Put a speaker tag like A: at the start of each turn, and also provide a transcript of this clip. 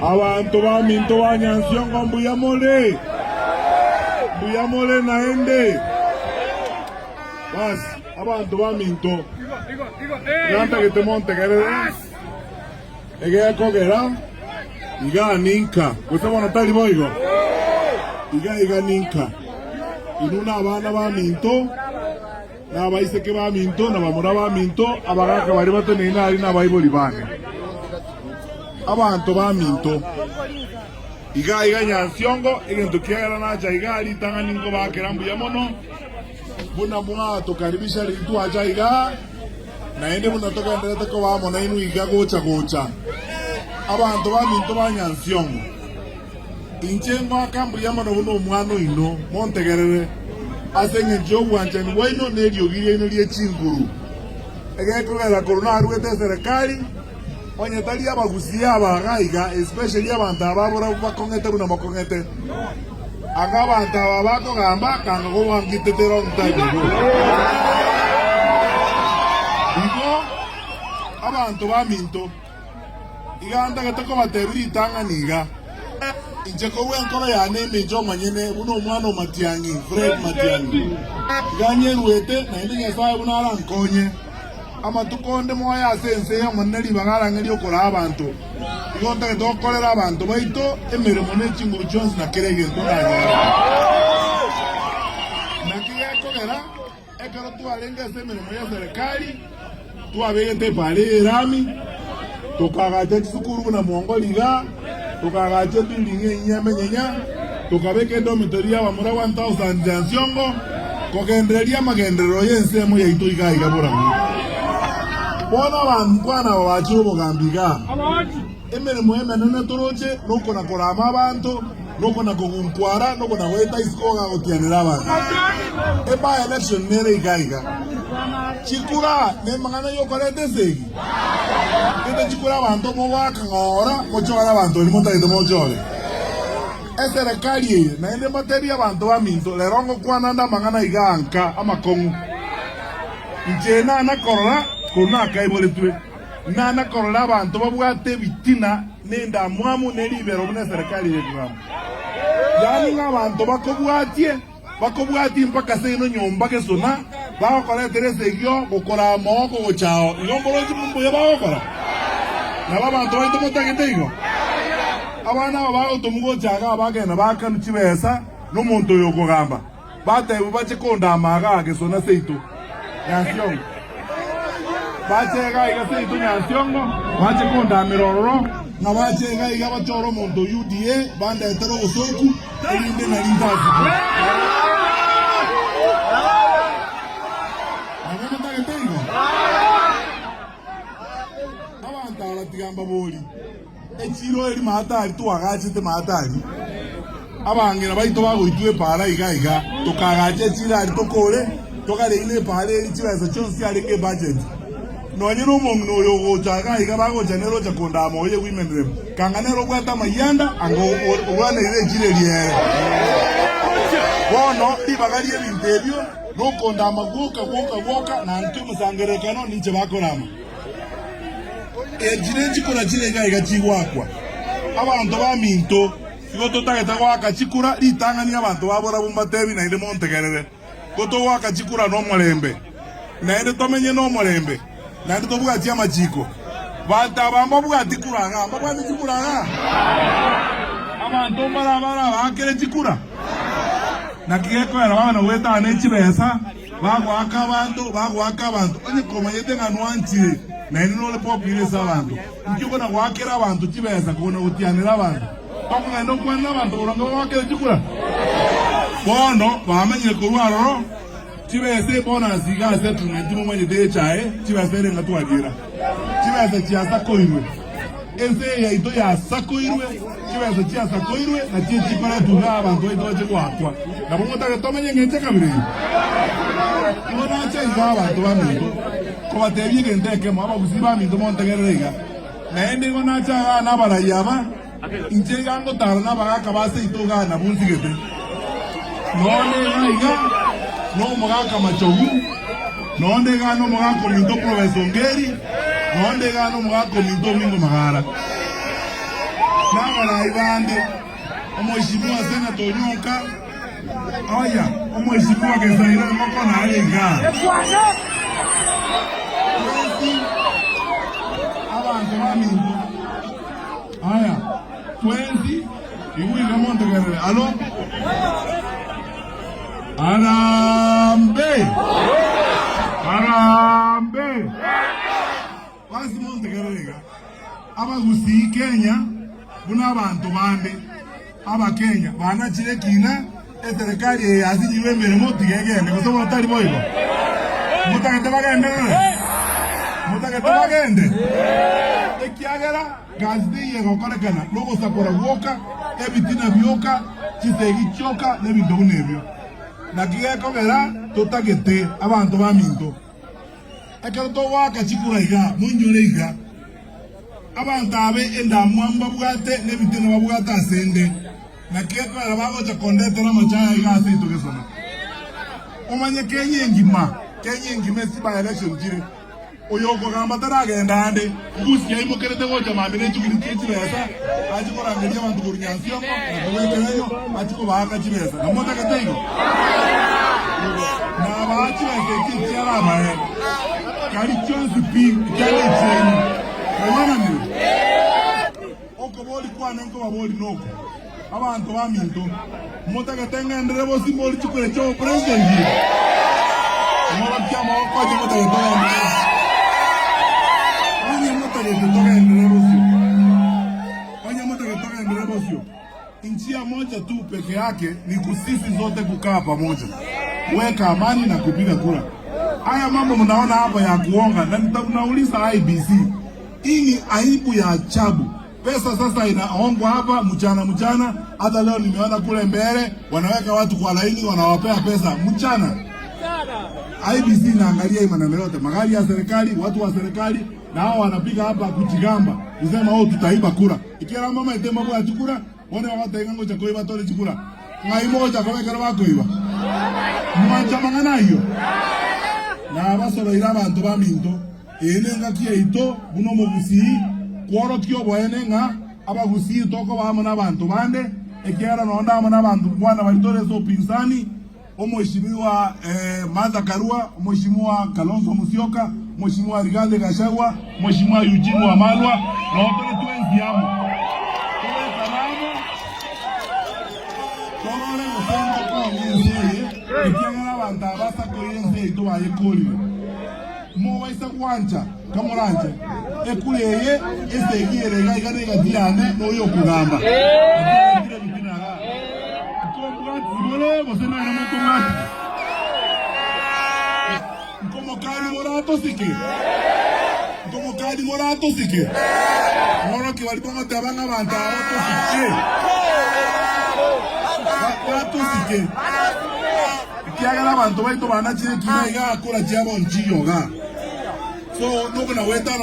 A: Abanto baminto ba Nyansiongo mbuya more? Mbuya more naende? Basi, abanto baminto, iga ntagete montegerere egekogera iga ninka, gose bono tari boigo? Iga iga ninka. Inwe nabana baminto. Na abaiseke baminto, na bamura baminto, abagaaka baria bateneine aria nabaibori bane. Abanto baminto, iga iga nyansiongo, egento kiagera nacha igaa ritang'ani nkobaakera mbuya mono, buna mwatokaribisha riria twacha igaa, naende buna togendererete koba amo nainwe iga gocha gocha. Abanto baminto ba nyansiongo. Inche ngoaka mbuya mono buna omwana oino, montegerere, ase engencho y'obwanchani bwaino na eriogi riaino rie chinguru. Egekogera korwa naruete eserekari, onye tari abagusii aba iga iga, especially abanto aba aborabwo bakong'ete buna mokong'ete, anga abanto aba bakogamba kanga kobangitete long time ago. Igo abanto baminto. Iga ntagete kobatebia ritang'ani iga, inche korwa enkoro yane ime inche omonyene, buna omwana o Matiang'i, Fred Matiang'i, iga nyeruete, naende Nyasae buna arankonye amatuko onde moyo ase ense eye Omonene ribaga arang'erie okoraa abanto. Igo ntagete gokorera abanto baito emeremo ne chinguru chionsi na kera egento ndanyare. Naki gekogera Ekero twarenge ase emeremo y'eserekari, twabegete epaara y'erami, tokaagacha chisukuru buna Mwongori iga, tokaagacha ebuilding enyia emenyenya, tokabeka edomitori y'abamura 1000 Nyansiongo, kogendereria amagenderero y'ensemo yaito iga iga borabu. Bono abankwana aba bachire obogambi igaa. Emeremo emenene toroche nokona-korama abanto, nokona-kogunkwara, nokona-goeta isiko gagotianera abanto. Ebi-election nere iga iga. Chikura nemang'ana yokoreta esegi. Gete chikura abanto mogoaka ng'ora mochore abanto baria motagete mochore. Eserekari eye naende mbatebie abanto baminto rero ngokwana nde amang'ana iga nka amakong'u. Inche nana korora korwa nakaiboretwe. Nana korora abanto babwate ebitina, na endamwamu, ne ribero buna eserekari eye ekogamba. Yaani ng'a abanto bakobwatie, bakobwatie mpaka seino nyomba gesona, bagokoretera esegi oo, gokoraa amagoko gocha oo. Igo mborochi mbuya bagokora? Nabo abanto baito motagete igo? Abana aba bagotomwa gocha igaa bagenda baakanwa chibesa nomonto oyo okogamba. Batebiwe bache kondama igaa gesona seito Nyansiongo. Bache igaa iga seito Nyansiongo, bache kondamera ororo, ng'a bache iga iga bachore omonto o UDA bandetere obosoku, erinde nari ntasikwe. Nabo motagete igo? Abanto aba tiga mbaborie. Echiiro eria maatari twagachete maatari, abang'ina baito bagoitwa epaara iga iga, tokaagacha echiiro aria tokore, togareina epaara eria chibesa chionsi chiarenge ebudget. Nonye nomong'ina oyo ogocha iga iga bagocha nere ocha kondama oye women rep, kanga nere obwate amayianda anga orwaneire echiiro eria ere. Bono ribaga ri'ebinto ebio nokondama gwoka gwoka gwoka, na nkio omosangererekano ninche bakorama. Echi nechikura chire iga iga chigoakwa. Abanto baminto, igo totagete goaka chikura, ritang'ani abanto ba borabu mbatebi naende montegerere, ko togoaka chikura nomorembe, naende tomenye nomorembe, naende tobwatie amachiko. Banto aba mbabwati kura igaa, mbabwate chikura igaa? Abanto mbare abarabaakere chikura? Naki gekoera babe na goetana ne chibesa. Bagoaka abanto, bagoaka abanto, onye komanyete ng'a nwanchire, naende nore popular ase abanto, inki okona goakera abanto chibesa kona gotianera abanto? Tokogenda okwanera abanto boronge bagoakere chikura? Bono bamenyire korwa aroro, chibesa ebonus iga ase settlement momanyete echae, chibesa ere ng'a twariera. Chibesa chiasakoirwe, ense eye yaito yasakoirwe, chibesa chiasakoirwe, nachio echikoretwa igaa abanto baito bache goakwa. Nabo motagete tomenye engencho ekabira eye? Igo nache igaa abanto baminto kobatebia egento ekemo, abagusii baminto montegerere iga. Naende igo nache igaa nabarai aba, Inche iga ngotara nabagaaka ba seito igaa nabwo nsigete. Nonde iga iga nomogaka Machogu, nonde iga nomogaka ominto Professor Ongeri, nonde iga nomogaka ominto Omingo Magara. Nabarai bande, Omoisimwa Seneta Onyonka, oya Omoisimwa Gesairo Engoko nare igaa. Twensi abanto baminto, aya twensi igwa iga montegerere. Alo? Harambee! Harambee! Basi montegerere iga, Abagusii Kenya buna abanto bande Abakenya banachire ekina, eserekari eye yasinyirwe emeremo tiga egende, gose bono tari boigo? Motagete bagenderere? Motagete bagende? Ekiagera gasi teiyo egokorekana nogosakora gwoka, ebitina bioka, chisegi chioka, na ebinto buna ebio. Naki gekogera totagete abanto baminto. Ekero togoaka chikura iga, moinyore iga, abanto abe endamwamu babwate na ebitina babwate ase 'nde, naki gekorera bagocha kondetera amachaya iga ase intwe gesona. Omanye Kenya engima, Kenya engima ase by-election chire, oyo okogamba taragenda ande, Gusii aimokerete gocha mambia ne chiguri chie chibesa, achie korangeria abanto korwa Nyansiongo na korwa Ekerenyo, achie kobaaka chibesa. Na motagete igo? Nabaa chibesa echi echiarabae, kari chionsi pi, ekiagera echiaino. Mwaigwananire? Okobori kwane nkobabori noko, Abanto baminto, motagete ng'enderere bosio mbori chikura chi'obopresident? Mworokie amaboko onye motagete togenderere bosio. Onye motagete togenderere bosio. Onye motagete togenderere bosio. Njia moja tu peke yake ni kusisi zote kukaa pamoja, kuweka amani na kupiga kura. Haya mambo mnaona hapa ya kuonga, na nauliza IEBC, hii ni aibu ya ajabu. Pesa sasa inahongwa hapa mchana mchana. Hata leo nimeona kule mbele wanaweka watu kwa laini, wanawapea pesa mchana. IEBC inaangalia hii maneno yote, magari ya serikali, watu wa serikali, na hao wanapiga hapa kujigamba kusema oh, tutaiba kura ikiera mama etema bwa chikura bono bagoteba ngocha koiba tore chikura ng'ai mogocha koba ekero bakoiba mwancha mang'ana ayio nabasobeire abanto baminto Eye nengaki yaito buna omogusii kworokia oboene ng'a abagusii tokoba amo nabanto bande, ekiagera nonde amo nabanto bwana baria tore ase opinsani, Omweshimiwa Martha Karua, Omweshimiwa Kalonzo Musyoka, Omweshimiwa Rigathi Gachagua, Omweshimiwa Eugene Wamalwa, noo tore twensi amo. Tobekane amo torore gose ntokonye ense eye, ekiagera abanto aba basakoire ense yaito bayekorire. Mobaisa gwancha, kamoranche ekura eye, esegi ere iga iga negati yane noyo okogamba. Ekiagera ebitina igaa. Nkombwatisi more, gose nere mokobwatisi? Nkomokani moratosike? Nkomokani moratosike? Mworokia baria bagoteba ng'a abanto aba batosike. Batosike. Ekiagera abanto baito banachire ekina iga akora chiabo nchiyoga. So nokona goetana.